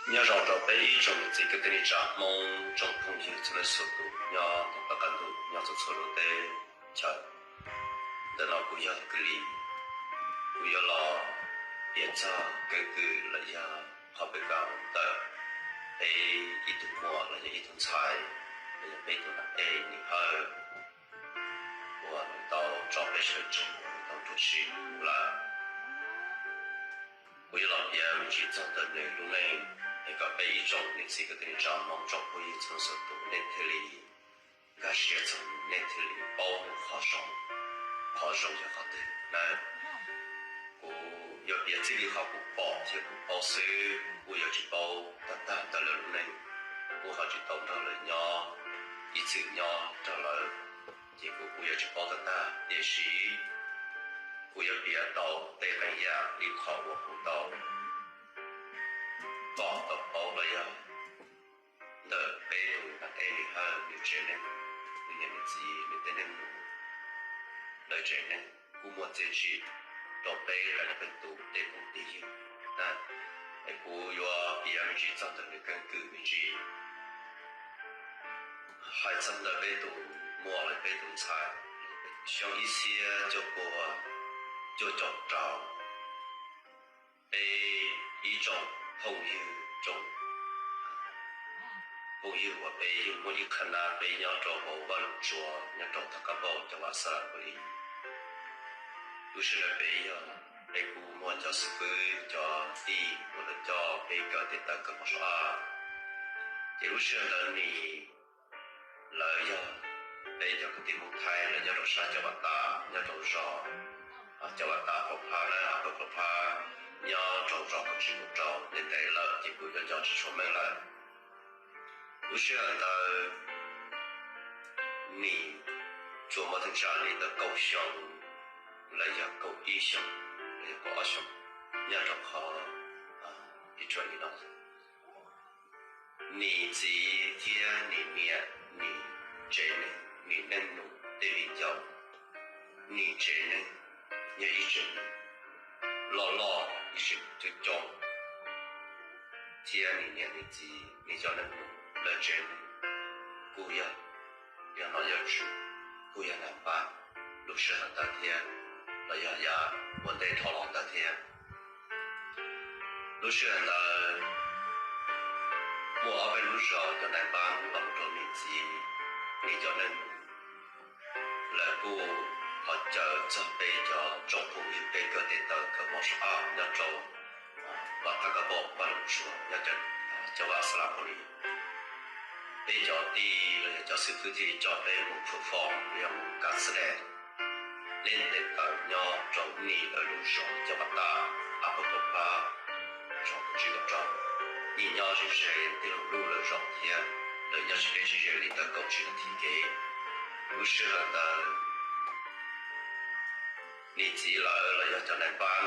Nyob zoo rau peb ib tsoom niam txiv kwv tij neej tsa Hmoob tsoom phooj ywg txhua leej txhua tus nyob tau pab qab ntuj nyob txhua txhua lub teb chaws. Ntawm no kuv yog Kwv Lis, kuv yuav los piav txog keeb kwm los yog qhov peb kawm ntawm peb ib tug muam los yog ib tug ntxhais, los yog peb tus nam ej Nim Hawj, uas nws tau tso peb sawv daws tseg, uas nws tau tuag sim lawm. Kuv yuav los piav me ntsis txog ntawm nws lub neej, es kom peb ib tsoom niam txiv kwv tij neej tsa Hmoob tsoom phooj ywg txhua leej txhua tus nej thiaj li nkag siab txog nws, nej thiaj li paub nws qhov zoo, qhov zoo yog qhov twg na. Kuv yuav piav txij li qhov kuv pom thiab kuv paub xwb, kuv yuav tsis paub tag tag ntawm lawv lub neej, kuv ho tsis tau nrog lawv nyob ib txwm nyob nrog lawv, ces kuv kuj yuav tsis paub tag tag, tiam sis kuv yuav piav tau tej qee yam li qhov uas kuv tau pom tau paub los yog ntawm peb tus nam ej Nim Hawj nws tsev neeg, nws niam nws txiv, nws tej neeg, lawv tsev neeg kuj muaj txiaj ntsig rau peb cov neeg peb tus tej phooj tej ywg na. Es kuv yuav piav me ntsis txog ntawm nws keeb kwm me ntsis, hais txog ntawm peb tus muam los peb tus ntxhais. Xyoo ib txhiab cuaj pua cuaj caum rau, peb ib tsoom phooj ywg, tsoom phooj ywg uas peb yeej muaj ib qhab nab peb nyob rau hauv Vaj Lug Tsua nyob rau Thaj Kab Npauj cov vaj Xab Las Kos Lis. Lub sij hawm ntawd peb yog, peb kuj muaj cov xib fwb cov tij uas lawv coj peb kawm tes taw kawm mos ab. Ces lub sij hawm ntawd Nim, lawv yog peb cov kwv tij Hmoob Thaib, lawv nyob rau sab cov Vaj Tas, nyob rau zos cov Vaj Tas Pov Phab na, Pov Phab, nyob rau zos Kaum Tsib Kaum Rau ntev ntev lawm, ces kuv yuav nco tsis tshua meej lawm. Lub sij hawm ntawd Nim tsuas muaj theej tsam li ntawm kaum xyoo los yog kaum ib xyoo los yog kaum ob xyoo, nyob rau qhov ib txhia li no. Nim txiv thiab Nim niam, Nim tsev neeg, Nim neej nus tej viv ncaus, Nim tsev neeg yog ib tsev neeg loj loj, ib tsev neeg coob coob, thiab Nim niam Nim txiv, Nim cov neej nus lawv tsev neeg kuj yog, yog nom yog tswv, kuj yog nais npab lub sij hawm ntawd thiab, los yog yav ua ntej dhau los ntawd thiab. Lub sij hawm ntawd muaj ob peb lub zos cov nais npab los mus rau Nim txiv, Nim cov neej nus, lawv kuj ho caw txog peb cov tsoom phooj ywg peb kawm tes taw kawm mos ab nyob rau Vaj Thaj Kab Npauj Vaj Lug Tsua nyob cov vaj Xab Las Kos Lis. Peb cov tij los yog cov xib fwb thiaj li coj peb mus perform los yog mus kav xab dais, leb tes taw nyob rau Nim lawv lub zos cov Vaj Tas, Pov Phab, zos Kaum Tsib Kaum Rau. Nim nyob ze ze tij laug Luj lawv zos thiab, lawv nyob tsis deb tsis ze li ntawm kaum tsib nas this kev. Lub sij hawm ntawd Nim txiv lawv los yog cov nais npab,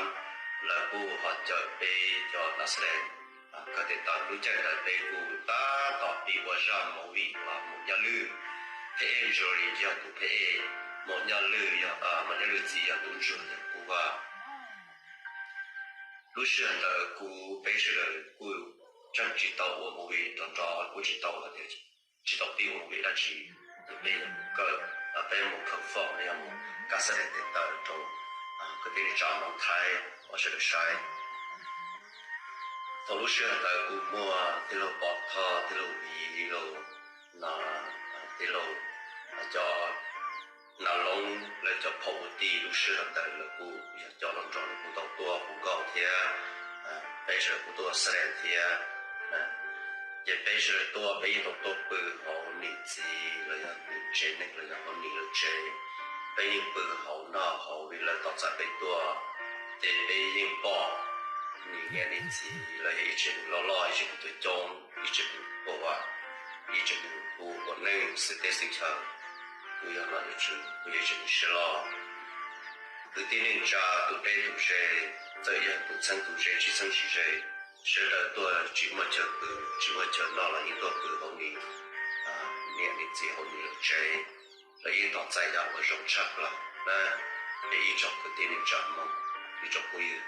lawv kuj ho caw peb cov kav xab dais kawm tes taw. Lub caij ntawd peb kuj tab tom pib ua zaj movie uas Maum Nyob Lwj, phab ej Ntsuag Lis yog tus phab ej, Maum Nyob Lwj yog, Maum Nyob Lwj txiv yog Tub Ntsuag yog Kub Vaj. Lub sij hawm ntawd kuv, peb sawv daws kuj tseem tsis tau ua movie nrov nrov, kuj tsis tau hais tias, tsis tau pib ua movie dab tsi, peb kawm, peb mus perform los yog mus kav xab dais tes taw rau kwv tij neej tsa Hmoob Thaib uas sawv daws saib. Thaum lub sij hawm ntawd kuj muaj tij laug Pov Thoj, tij laug Viv, tij laug, tij laug, cov Nas Loob, lawv cov phooj ywg tij lub sij hawm ntawd lawv kuj yog cov hluas nraug, lawv kuj tau tuaj hu nkauj thiab, peb sawv daws kuj tuaj xab dais thiab. Ces peb sawv daws tuaj, peb yeej tau tuaj pw hauv Nim txiv los yog Nim tsev neeg los yog hauv Nim lawv tsev. Peb yeej pw hauv noj hauv vim lawv tos txais peb tuaj. Ces peb yeej pom Nim niam Nim txiv los yog ib tsev neeg loj loj, ib tsev neeg coob coob, ib tsev neeg ua vaj, ib tsev neeg ua neej xwm teb xwm chaw, kuj yog nom yog tswv, kuj yog ib tsev neeg siab loj. Kwv tij neej tsa tus deb tus ze, txawm yog tus txheeb tus ze tsis txheeb tsis ze, sawv daws tuaj tsis muaj chaw pw, tsis muaj chaw noj los yeej tuaj pw hauv Nim niam Nim txiv hauv Nim lawv tsev. Lawv yeej tos txais yam uas zoo tshaj plaws na, peb ib tsoom kwv tij neej tsa Hmoob, ib tsoom phooj ywg.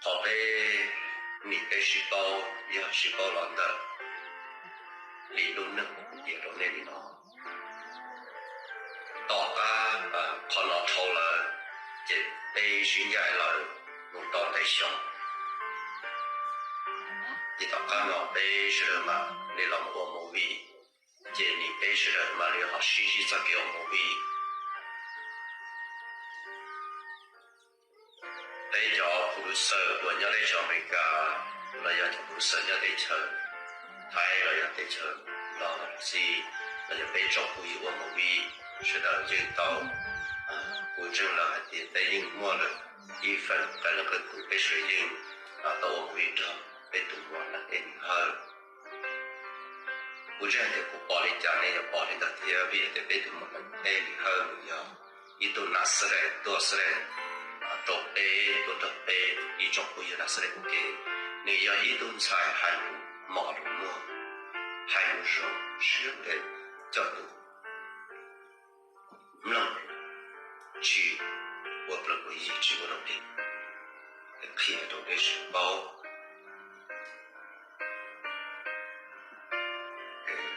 Thaum peb, Nim peb sib paub, yog sib paub los ntawm li lub neej kuv piav rau nej li no. Tom qab qhov no dhau lawm, ces peb sib ncaim lawm mus tau ntev xyoo. Ces tom qab no peb sawv daws mam li los mus ua movie, ces nim peb sawv daws mam li ho sib ntsib txoj kev ua movie. Peb cov producer uas nyob teb chaws Amelikas los yog cov producer nyob teb chaws Thaib los yog teb chaws Nplog los txij, los yog peb tsoom phooj ywg ua movie sawv daws yeej tau, kuv ntseeg lawm hais tias peb yeej muaj lawm ib feem qee leej qee tus peb sawv daws yeej tau ua movie nrog peb tus muam Nas Dej Nws Hawj. Kuv ntseeg hais tias kuv pom li cas nej yuav pom li ntawd thiab, vim hais tias peb tus muam Nas Dej Nws Hawj nws yog ib tug nas xab dais tuaj xab dais rau peb, tuaj nrog peb ib tsoom phooj ywg nas xab dais ua ke. Nws yog ib tug ntxhais hais lus mos lus muag, hais lus zoo siab ntev, coj tus mloog tsis ua plaws ua yig, tsis ua rau plig, qhia rau peb sawv daws paub.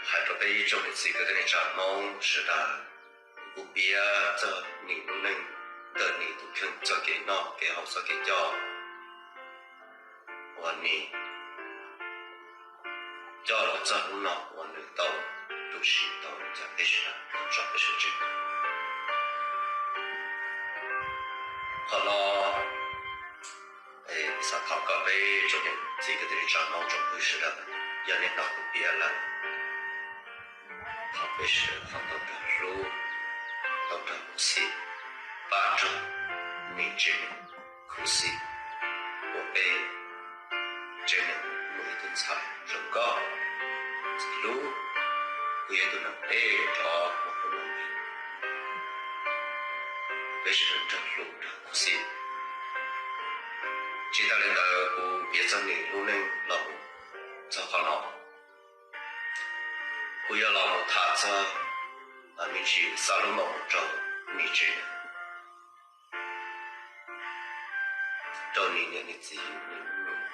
Hais rau peb ib tsoom niam txiv kwv tij neej tsa Hmoob sawv daws, kuv piav txog nim lub neej ntawm nim tus kheej txoj kev noj kev haus txoj kev coj uas nim coj los txog hnub no uas nws tau tu siav tau li cas peb sawv daws tau tso peb sawv daws tseg. Qhov no xav thov kom peb tsoom niam txiv kwv tij neej tsa Hmoob tsoom phooj ywg sawv daws, yog nej hnov kuv piav lawm, thov peb sawv daws ho tau nrog hlub, tau nrog khuv xim, pab nrog niam tsev neeg khuv xim, ua peb tsev neeg muaj ib tug ntxhais zoo nkauj, ntxim hlub, kuj yog ib tug neeg deb rov mus rau lub ntiaj teb, peb sawv daws nrog hlub nrog khuv xim. Tsis tas li ntawd kuv piav txog nws lub neej los mus txog qhov no, kuv yuav los mus tham txog me ntsis xav lub moo rau nws tsev neeg, rau nws niam nws txiv, nws lub nus,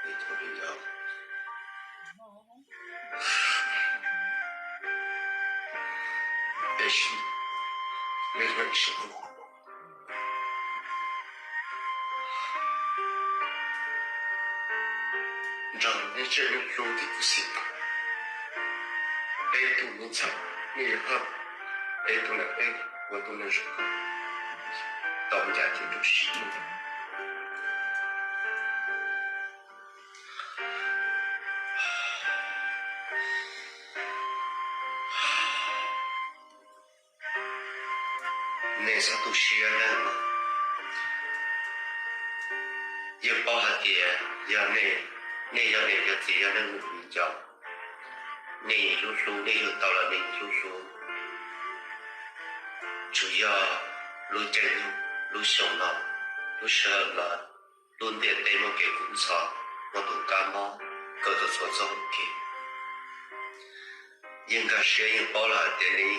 nws cov viv ncaus. Nrog nej tsev neeg hlub thiab khuv xim peb tug me ntxhais, nej yuav hawm peb tug ntawm peb ua tug neeg zoo, tau ncaim thiab rau siab. Nej txhob tu siab nawb. Yeej paub hais tias yog nej, nej yog niam yog txiv yog neeg viv ncaus, nej hlub hlub, nej yug tau los nej hlub hlub. Tsuas yog lub caij nyoog, lub xyoo no, lub sij hawm no, lub ntiaj teb muaj kev kub ntxhov, muaj tus kab mob kaw tau txhua txoj hau kev. Yeej nkag siab yeej paub lawm hais tias nej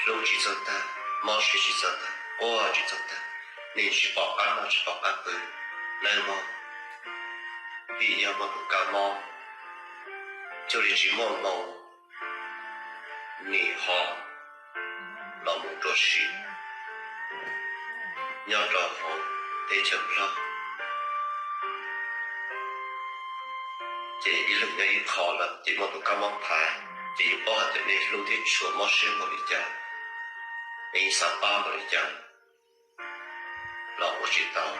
hlub tsis txog tag, mob siab tsis txog tag, quaj tsis txog tag, nej tsis pom qab noj tsis pom qab pw nawb mog. Vim yog muaj tus kab mob, cuag li tsis muaj hmoo, nim ho los mus rua sim nyob rau hauv teb chaws Nplog. Ces ib leeg nyob ib qho lawm ces muaj tus kab mob thaiv, ces yeej paub hais tias nej hlub thiab tshua mob siab npaum li cas, es yeej xav pab npaum li cas los ua tsis tau,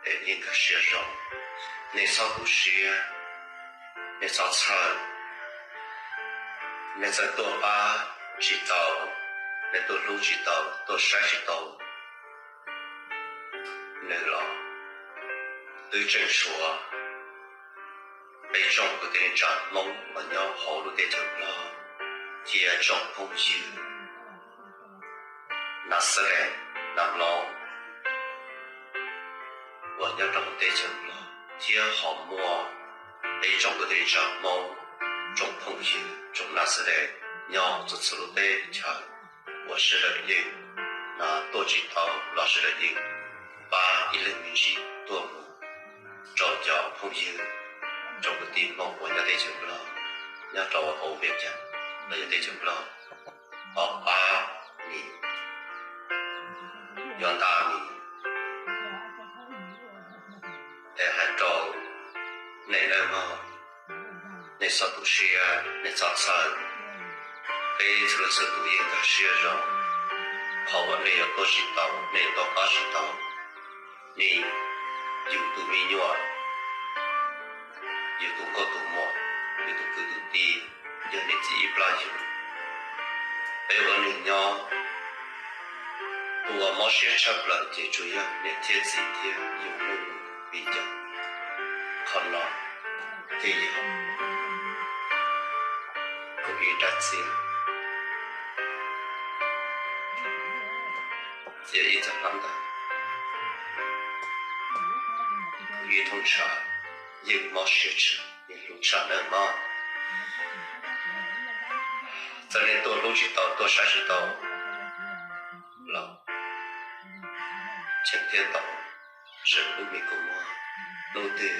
es yeej nkag siab zoo. Nej txhob tu siab, nej txhob txhawj, nej txawm tuaj pab tsis tau, nej tuaj hlub tsis tau, tuaj saib tsis tau nws los twb tseem tshuav peb tsoom kwv tij neej tsa Hmoob uas nyob hauv lub teb chaws Nplog thiab tsoom phooj ywg nas xab dais nas hlob uas nyob rau hauv teb chaws Nplog thiab ho muaj peb tsoom kwv tij neej tsa Hmoob, tsoom phooj ywg, tsoom nas xab dais nyob txhua txhua lub teb chaws uas sawv daws yeej tuaj tsis tau los sawv daws yeej pab ib leeg me ntsis tuaj mus rau cov phooj ywg rau kwv tij Hmoob uas nyob teb chaws Nplog, nyob rau hauv Vias Cas los yog teb chaws Nplog, ho pab Nis, yuav nta Nis, es hais rau nej nawb mog, nej txhob tu siab, nej txhob txhawj. Peb txhua leej txhua tus yeej nkag siab zoo, qhov uas nej yuav tuaj tsis tau, nej yuav tuaj pab tsis tau Nis, yus tus me nyuam, yus tus nkauj tus muam, yus tus kwv tus tij, yog niam txiv ib plab yug. Peb ua neeg nyob, tus uas mob siab tshaj plaws ces tsuas yog niam thiab txiv thiab yus neej, vim yog qhov no thiaj yog kuv ib rab txiaj, txiaj ib txoj hlab ntais, kuv ib thoob ntshav yeej mob siab tshaj, yeej hlub tshaj nawb mog. Txawm nej tuaj hlub tsis tau, tuaj saib tsis tau los cheem thiab tau, sawv hlub me kua muag. Hnub twg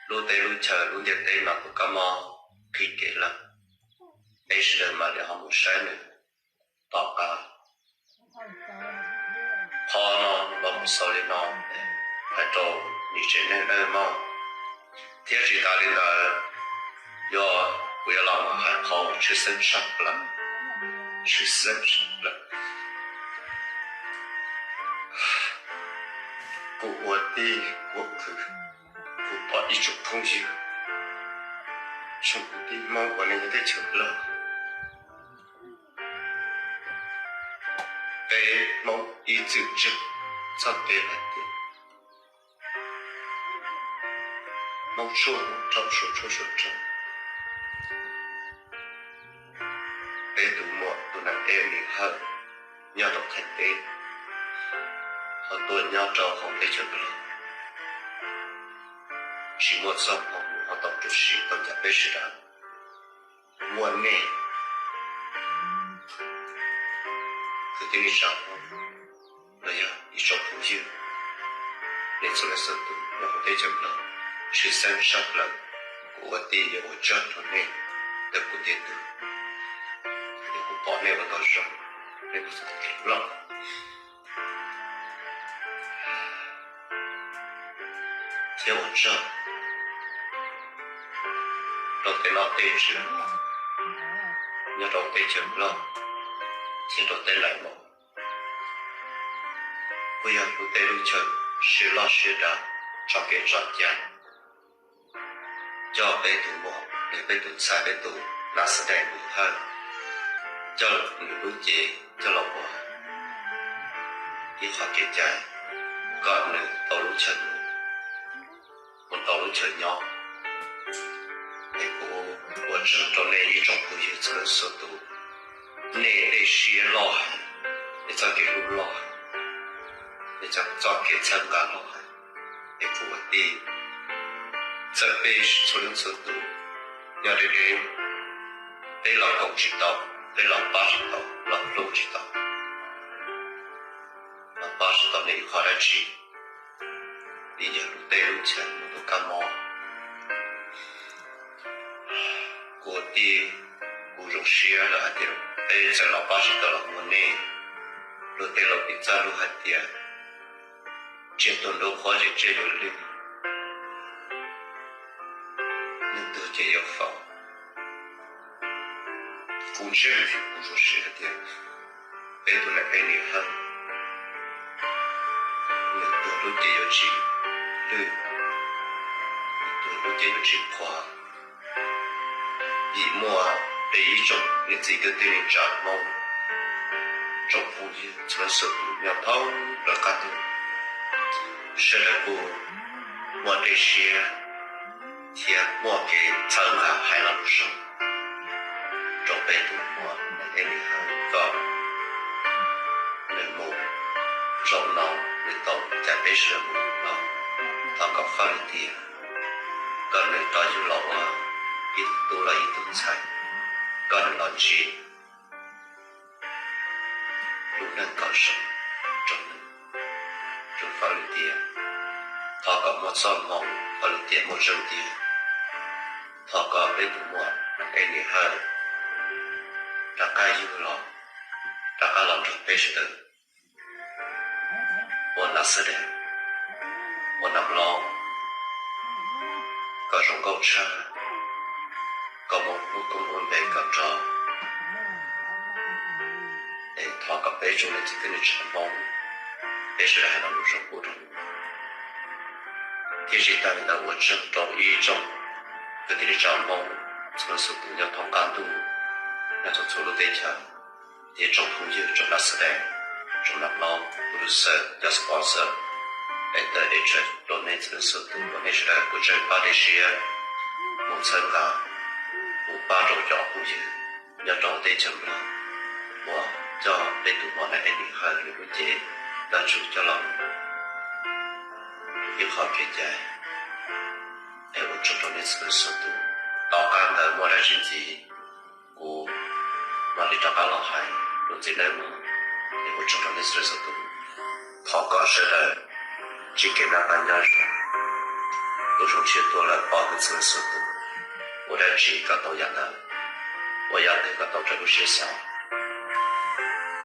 lub teb lub chaw lub ntiaj teb no tus kab mob qhib kev lawm, peb sawv daws mam li ho mus saib nws tom qab. Qhov no los mus xaus li no, hais rau Nis tsev neeg nawb mog. Thiab tsis tas li ntawd, yog kuv yuav los mus hais qhov tshwj xeeb tshaj plaws, tshwj xeeb tshaj plaws. Kuv ua tij ua kwv, kuv pom ib tsoom phooj ywg, tsoom kwv tij Hmoob uas nyob teb chaws Nplog, peb Hmoob ib txwm tseg txoj kev hais tias Hmoob tshuaj rau suav tshuaj suav rau. Peb tus muam tus nam Ej Nis Hawj nyob rau Thaib teb, ho tuaj nyob rau hauv teb chaws Nplog, tsis muaj txoj hmoo mus ho tau rau siv tau cas peb sawv daws. Muaj nej kwv tij neej tsa los yog ib tsoom phooj ywg, nej txhua leej txhua tus nyob hauv teb chaws Nplog, tshwj xeeb tshaj plaws, kuv ua tij yuav ua tsaug rau nej, ntawm kuv tiag tiag, kuv pom nej ua tau zoo, nej ua tau loj, thiab ua tsaug rau tej nom tej tswv nyob rau teb chaws Nplog thiab rau teb lawm los, kuj yog lub teb lub chaw siab loj siab dav, tso kev tso cai, coj peb tus muam, peb tus ntxhais, peb tus nam xav dais Nis Hawj, coj nws lub cev coj los ua ib qhov kev cai, kom nws tau lub chaw mus, mus tau lub chaw nyob. Es kuv ua tsaug rau nej ib tsoom phooj ywg txhua leej txhua tus, nej tej siab loj heev, nej txoj kev hlub loj heev, nej txoj kev txhawb nqa loj heev. Es kuv ua tij txawm peb txhua leej txhua tus nyob deb deb, peb los koom tsis tau, peb los pab tsis tau, los hlub tsis tau, los pab tsis tau nej ib qho dab tsi, vim yog lub teb lub chaw muaj tus kab mob. Kuv ua tij, kuv zoo siab lawm hais tias peb txawm los pab tsis tau los muaj nej. Luag tej laus piv txoj lus hais tias tsiaj tuag nruab qhuav ces tsiaj yuav lwj, neeg tuag ces yuav faus. Kuv ntseeg thiab kuv zoo siab hais tias peb tus nam Ej Nis Hawj, nws tuag lub cev yuav tsis lwj, nws tuag lub cev yuav tsis qhuav, vim muaj peb ib tsoom niam txiv kwv tij neej tsa Hmoob, tsoom phooj ywg txhua leej txhua tus nyob thoob plaws qab ntuj, sawv daws kuj muaj dej siab thiab muaj kev txhawb nqa hais lo lus zoo rau peb tus muam Ej Nis Hawj kom nws mus zaum no nws tau cas peb sawv daws mus no, thov kom faj lwm tiam, kom nws rov yug los ua ib tug tub los ib tug ntxhais, kom nws los ntsib lub neej kom zoo rau nws, rau faj lwm tiam, thov kom muaj txoj hmoo Koj lub tiam muaj tseeb tiag, thov kom peb tus muam Enis Hawj rov qab yug los, rov qab los nrog peb sawv daws ua nam xab dais, ua nam laub, kom zoo nkauj tshaj, kom muaj koob muaj npe kom rov. Es thov kom peb tsoom niam txiv kwv tij neej tsa Hmoob, peb sawv daws hais lo lus zoo pub rau nws. Thiab tsis tas li ntawd ua tsaug rau ib tsoom kwv tij neej tsa Hmoob txhua leej txhua tus nyob thoob qab ntuj, nyob txhua txhua lub teb chaws, thiab tsoom phooj ywg, tsoom nam xab dais, tsoom nam laub, producer, cov sponsor, editor, actor, rau nej txhua leej txhua tus uas nej sawv daws kuj tseem pab dej siab mus txhawb nqa, mus pab rau cov phooj ywg nyob rau teb chaws Nplog uas coj peb tus muam Enis Hawj nws lub cev Vaj Tsum coj los ib qho kev cai. Es ua tsaug rau nej txhua leej txhua tus. Tom qab ntawd muaj dab tsi ntxiv, kuv mam li rov qab los hais lus txiv neej no. Es ua tsaug rau nej txhua leej txhua tus. Thov kom sawv daws ntsib kev noj qab nyob zoo, tub zoo tshiab tuag lawm pab nej txhua leej txhua tus. Ua dab tsi kom tau yam ntawd, ua yam twg kom tau raws lub siab xav.